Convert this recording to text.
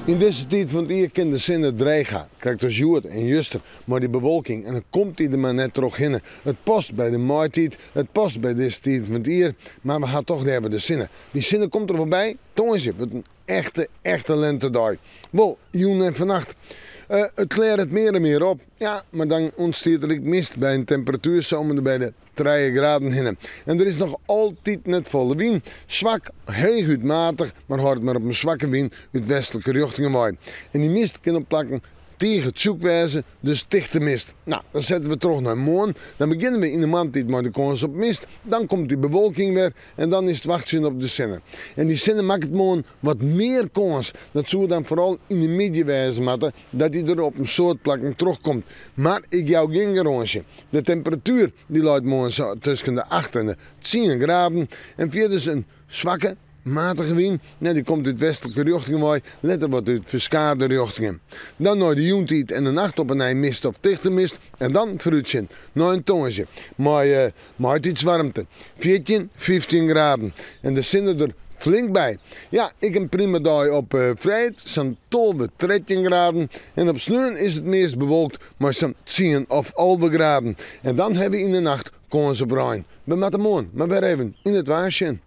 Yn dizze tiid fan it jier kin de sinne dreech ha, krekt as hjoed en juster, mei dy bewolking en dan komt dy der mar net trochhinne. It past by de maitiid, it past by dizze tiid fan it jier, mar we ha toch leaver de sinne. Dy sinne komt der wol by, tongersdei wurdt in echte, echte lentedei. Wol, jûn en fannacht. It klearret mear en mear op, ja, mar dan ûntstiet der ek mist by in temperatuer sa om en by de trije graden hinne. En der is noch altyd net folle wyn. Swak, heechút matich, mar hâldt mar op in swakke wyn út westlike rjochtingen wei. En dy mist kin op plakken tige tsjûk wêze, dus tichte mist. No, dan sette we troch nei moarn. Dan begjinne we yn de moarntiid mei de kâns op mist. Dan komt dy bewolking wer en dan is it wachtsjen op de sinne. En dy sinne makket moarn wat mear kâns. Dat soe dan foaral yn de middei wêze moatte dat dy der op in soad plakken trochkomt. Mar ik jou gjin garânsje. De temperatuer dy leit moarn sa tusken de acht en de tsien graden. En fierders in swakke, matige wyn. No, dy komt út westlike rjochtingen wei, letter wat út ferskate rjochtingen. Dan nei de jûntiid en de nacht op 'e nij mist of tichte mist. En dan foarútsjen nei in tongersdei mei maitiidswaarmte, 14, 15 graden. En de sinne der flink by. Ja, ek in prima dei op freed, sa'n 12, 13 graden. En op sneon is it meast bewolkt mei sa'n 10 of 11 graden. En dan hawwe we yn de nacht kâns op rein. We moatte moarn mar wer even yn it waar sjen.